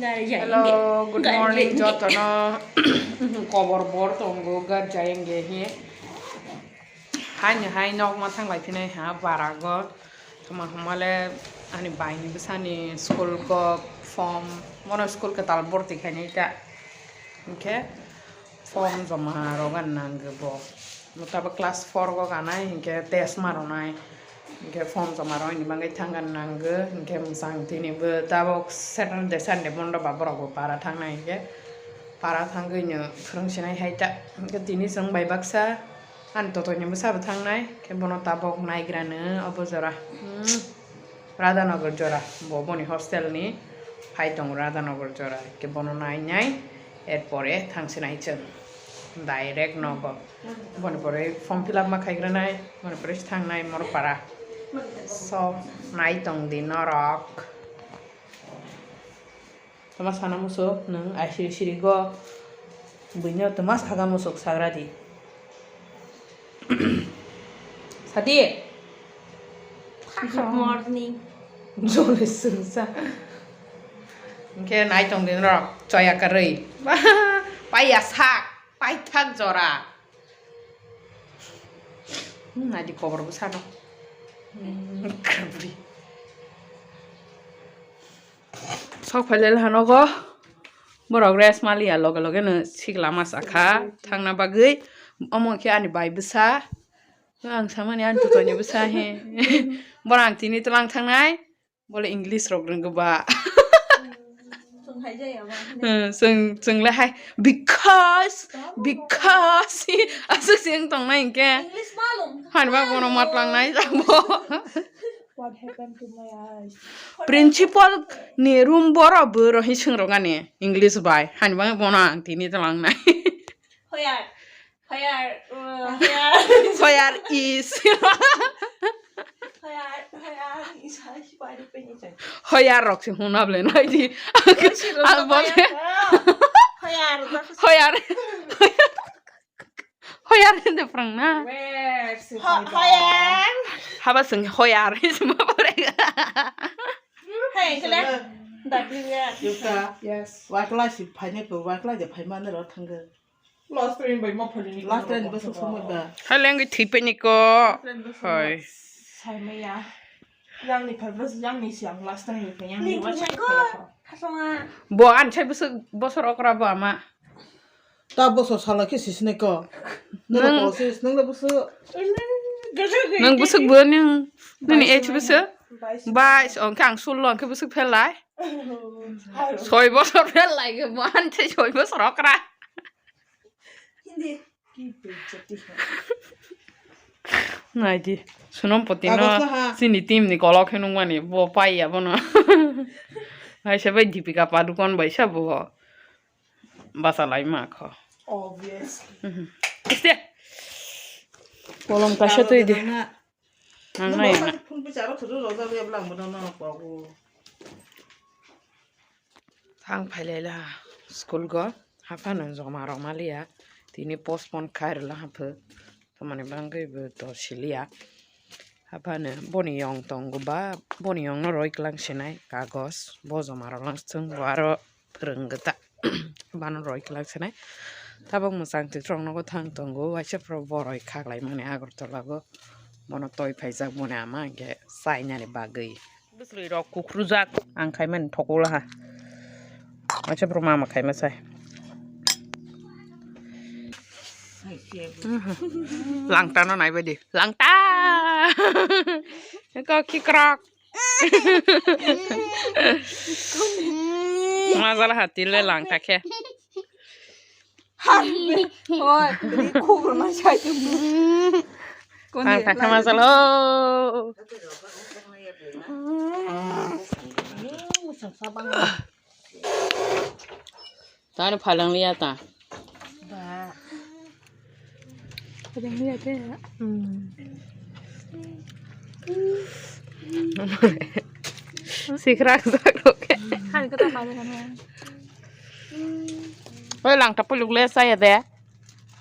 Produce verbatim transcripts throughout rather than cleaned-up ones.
Hello, good morning jotono. Kobor bor tongo, garjayenge hi. Haini hai nok ma thanglai phinai ha barago. Toma humale ani baini bwsani school go form, mono school kwtal borti khainai ta. Hinkhe form joma rogna nango bo. Bo tabuk class four go ganai, hinkhe test ma rwnai. Hinkhe form joma rwini bagwi thangna nango. Hinkhe mwchang tinibo tabuk Saturday, Sunday bondo ba borok bo para thangnai hinkhe para thangwino phwrwng sinai hai ta. Hinkhe tini chwng bai baksa ani totoini bwsabo thangnai, khe bono tabuk naigrano obo jora. Hmm. Radhanagar jora, bo boni hostel ni phai tongo Radhanagar jora, ke bono nai nai, er pore thang sinai chwng direct nogo, boni pore form fill up ma khai granai, boni pore thang nai Morpara, so nai tong di norok. Tama sana musuk, nung ai siri siri go. Buino tama saga musuk sagra di. Sadi. Good morning. Jole sungsa. Oke, nai tong din rok, choya karui. Paya sak, pai thak jora. Hmm, adi kobor bu sano. Hmm, kabri. Sok phailel hanogo borok rest maliya, loge loge no sikla ma sakha thangna bagwi. Omo khe ani bai bwsa, ang samani ani totoini bwsa he. Borok ang tini twlang thangnai, bole English rok rwnggo ba. Hmm, chwng, chwng le hai because, because aswk se wng tongnai hinkhe. Hani ba bono matlangnai jabo. What happened to my eyes? Principal ni room boro bwrwi swngrok ani English bai. Hani bangwi bono ang tini twlangnai. Hoyar. Hoyar. Uh, hoyar. Hoyar is. Hoyar. Hoyar is. Hoyar rok se huna ble nai di. Ang bo hoyar. Hoyar. Hoyar hinde prang na. Hoyar. Haba sung hoyar. Hey, kele. W R. Yuka. Yes. Wakla si phaine ko, wakla de phaimane ro thangge. Last train bai ma phalini. Last train bai suk somoi ba. Haleng thipeni ko. Hoi. Saimaya. Yang ni phalbas, yang ni siang last train bai yang ni. Ni wa chai ko. Khasonga. Bo an chai bosok bosor okra bo ama. Ta bosor sala khe sisne ko. Nang ko sis nang le bosok. Nang bosok bo nang. Nang ni age bosok. Bais. Bais ongkhe ang sullo ongkhe bosok phelai. Soi bosor phelai bo an chai soi bosor okra. Hindi. Naidi, Sonam Poti no chini team ni kolok khe nungmani bo paiya bono. Hai se bai Deepika Padukone bai sa bo. Basa lai ma kho. Obviously. Mhm. Iste. Kolom kaisa twi di. Nang na ya na. Phone pisa ro thuru ro ja ya blang mo no ko. Thang phailai la school go, haphano joma rok maliya, tini postpone khai rwla haphu, tamoni bangwi bo to siliya. Haphano boni yong tongo ba, boni yong no roi kwlang sinai kagos, bo joma rok lang sung bo aro phwrwng gata, bano roi kwlang sinai. Tabok mwchang twitwrok nogo thang tongo, waisa phoro bo roi khaklai mani Agartala go, bono toi phaijak boni ama hwnkhe chainani bagwi. Bwswrwi rok kukrujak ang khaimani thokolaha. Waisa bwrwi mama khaima sai. Langta no naibaidi. Langta! Kok khikrok. Majal hati le langta khe. Harbi. Oi, ri khugru na sai tu. Ang thangkha ma salo. Tani phalang liya ta. Ba. Phalang liya te. Hmm. Sikrak sak oke. Hari kata pada kan. Oi, langta puluk le saya de.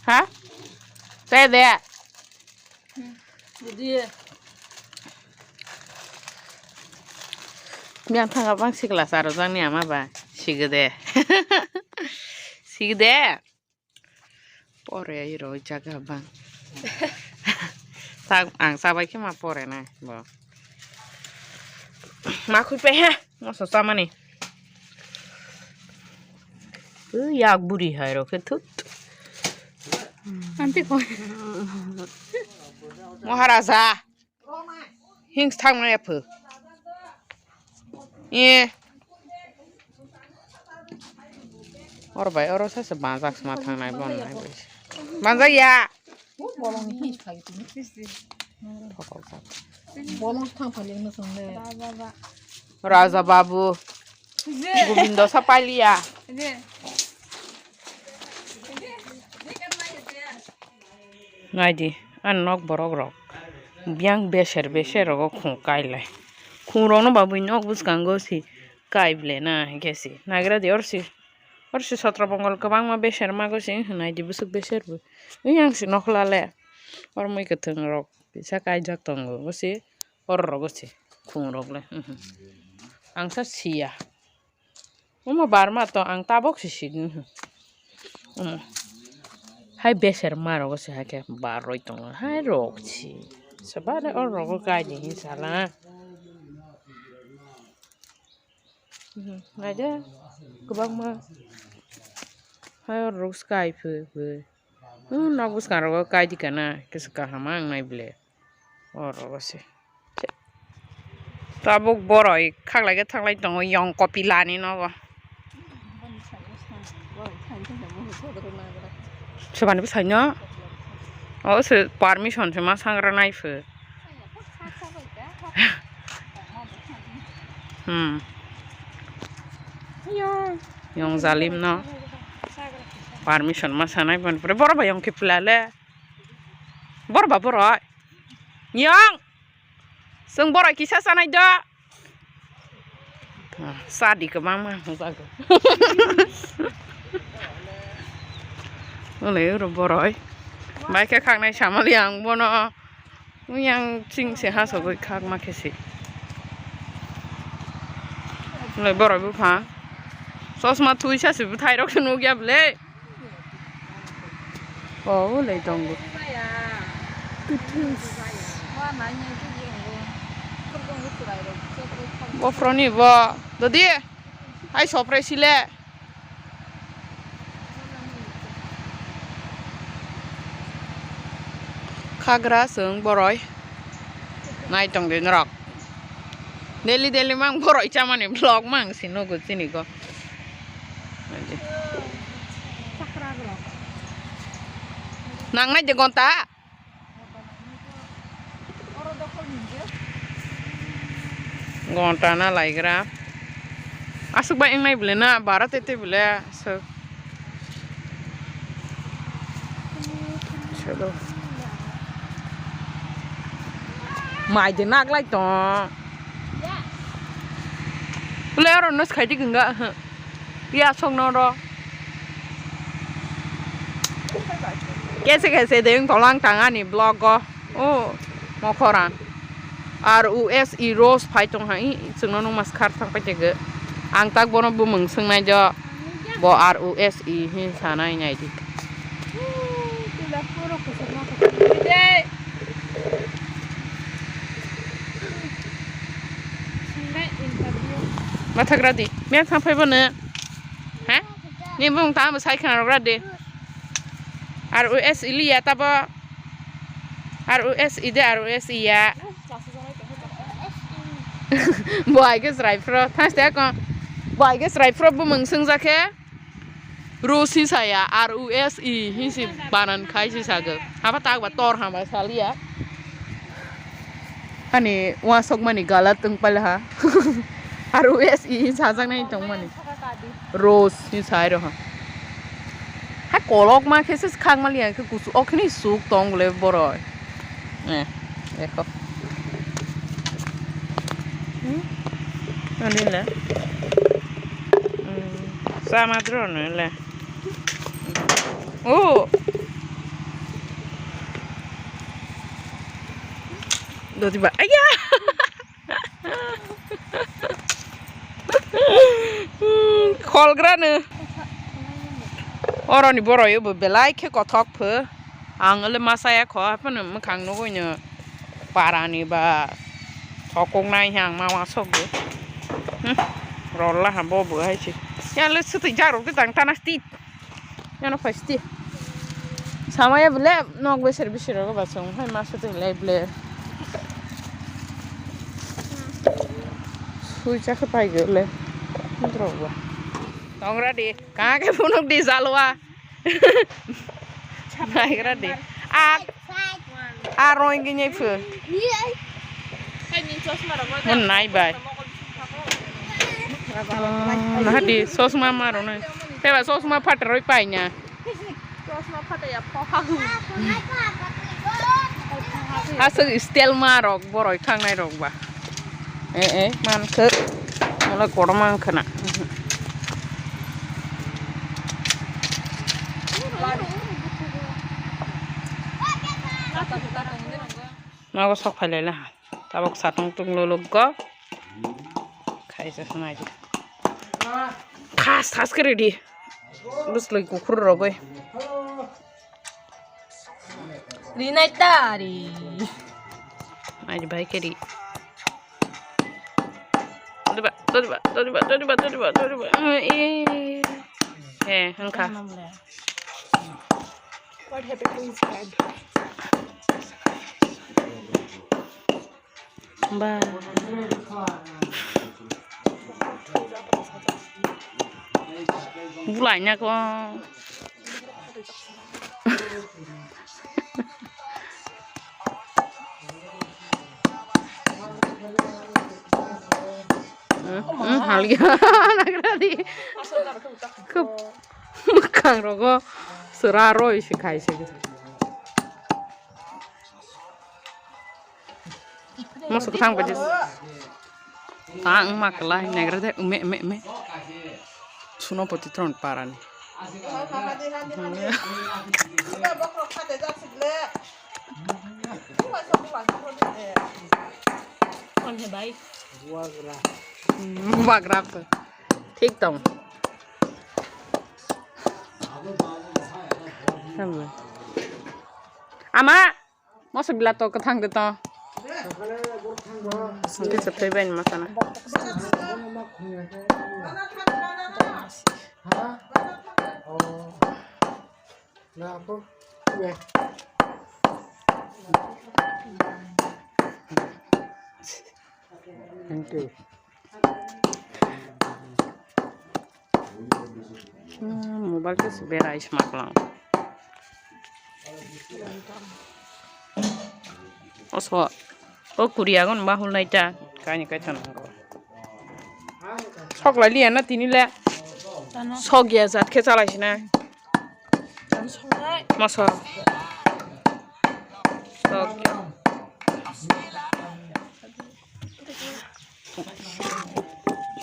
Ha? Saya de. Jadi. Yang thang abang sikla saro jang ni ama ba. Sigede. Sigede. Pore ai roi jaga bang. Tak ang sabai khe ma pore na bo. Ma khui pe he. Moso samani. Yak buri hai rok khe thut. Anti koi. Maharaja. Hings thang na yaphu. Eh. Or bai oro sa se banjak sma thang nai bon nai bai. Banjak ya. Bolong ni hings khai tu. Thokol sa. Bolong thang phali na song le. Raja babu. Gobindo sa paliya. Naidi, ani nok borok rok. Biyang beser beser rogo khung kai lai. Khung rokno ba bui nok bwskango si kai ble na hingke si. Nagra di orsi, orsi sotro bongol kwbangma beser mago si, naidi bwswk beser bo. Yang si nokla le. Or mui kwthwng rok kisa kaijak tongo, bo si or rogo si khung rok le. Ang sa siya. Omo barma to ang tabok si sigin. Omo. Hai beser ma rogo si hai khe bar roi tongo. Hai rok si. Sabale or rogo kai di hin sala. Nai de kwbangma. Hai or rok sky phu phu. Hmm, nok bwskango kaidi kana kisa kaham ang nai ble. Oro se. Tabuk boroi khaklai khe thanglai tongo yong kopi lani nogo. Sebani bwsai no. O se permission se ma sangra nai phu. Hmm. Yong jalim no. Permission ma sanai pon pore. Boro ba yong khe pila le. Boro ba boro. Yong. Song boro kisa sanai do. Sadi kwbangma hwnjago. Olei oro boroi. Bai khe khaknai samali ang bono. Yang ching se hasogoi khakma khe se. Olei boroi bupha. Chosma thui sa se bwthai rok se nukya bwle. O, ulai tongo. Bofroni bo. Dodi. Hai sopre sile. Khagra chwng boroi. Nai tong de norok. Daily daily mang boroi chamani vlog mang si nugo chini go. Nangnai de gonta. Gonta na laigra. Aswk bai wngnai bwle na bara tete bwle aswk. Mai de naglai tong. Bwle oro nos khaidi gwnga. Ya song no ro. Kese kese de wng tolang tang ani vlog o. O mokhora. R U S E Rose phai tong hai chwngno nung mas khar thang pai tege. Ang tak bono bumung swngnai jo. Bo R U S E hin sanai nai di. Mathagra di. Mia thang phai bono. Ha? Ni bung ta mo sai khna rogra de. R U S E liya tabo. R U S E de R U S E ya. Bo ai ge srai phro. Thaste ko. Bo ai ge srai phro bo mung sung jakhe. Rose hi saya, R U S E hi si banan khai si sago. Haba tak ba tor hama saliya. Ani wasok mani galat tong pala ha. R U S E hi sajak nai tong mani. Rose hi sai ro ha. Ha kolok ma khe se khak maliya khe kusu ok ni suk tong le boroi. Eh, dekho. Hmm? Ani le. Hmm. Sama dro no le. Oh. Dodi ba. Aya. Hmm, Kholgrano. Oroni boroi bo belai khe kothok pho. Ang le masaya kho, haphano mwkhang nugui no parani ba thokok nai hang ma wasok bo. Hmm. Rolla ha bo bo hai se. Ya le swtwi jarok tang tana sti. Yano phai sti. Samaya bole nok beser bisiro ba song hai ma swtwi lai bole. Sui chakhe pai gole. Drok ba. Tongra di. Kake phunuk di jalwa. Naigra di. A, a roi gini phu. Mun nai bai. Nah di sosma maro nai. Teba sosma phatroi paina. Aswk style ma rok boroi thangnai rok ba. Eh, eh, mankhe. Wala kotor mankhe na. Nogo sok phai lai la. Tabok satung tung lolok go. Khaisa sanai. Khas khas khe ready. Bwslwi kukhur rogwi. Rinai ta ri. Aji bai keri. Dodiba, dodiba, dodiba, dodiba, dodiba, dodiba. Eh, eh. Eh, hangka. What happened to his head? Ba. Bulai nya ko. Hmm, hmm, hal ya. Nagra di. Khup. Mwkhang rogo sera roi se khai se. Moso kwthang bai. Ta wng ma kwlai nagra de ume ume ume. Suno poti tron parani. Kon he bhai? Bubagra to. Thik tong. Ama, moso bila to kwthang de to. Sungke se phai bai ma sana. Thank you. Hmm, mobile case berai smaklang. Oso, o kuriya gon bahul naita, kaini kaisa nango. Sok lai liya na tini le. Sok ya jat khe chalai sina. Moso. Sok.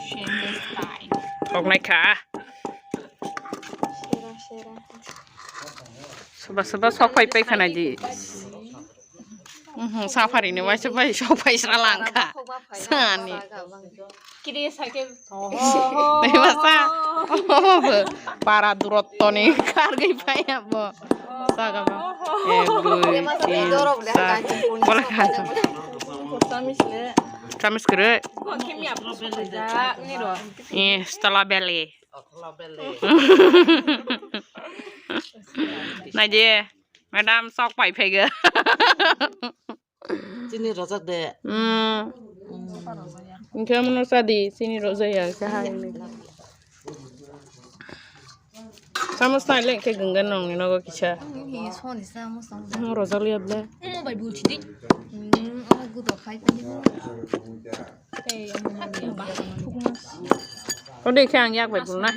Shameless time. Thoknai kha. Soba soba sok pai pai khana di. Mhm, safari ni waisa pai sok pai sra langkha. Sani. Kiri sake. Dewasa. Para durotto ni kargwi pai abo. Saga ba. Eh, bui, tin, sa. Bola kha. Kamis kere. Eh, stala beli. Naidi, madam sok pai phaiga. Chini rojak de. Hmm. Engke mono sadi, chini rojak ya, ke hai. Samus nai leng ke genggan nong ni nogo kisa. Ni soni samus nong. Mo rojak liya ble. Mo bai bulchi di. Hmm, o gudo khai pani. Ode khe ang yak bai bulna.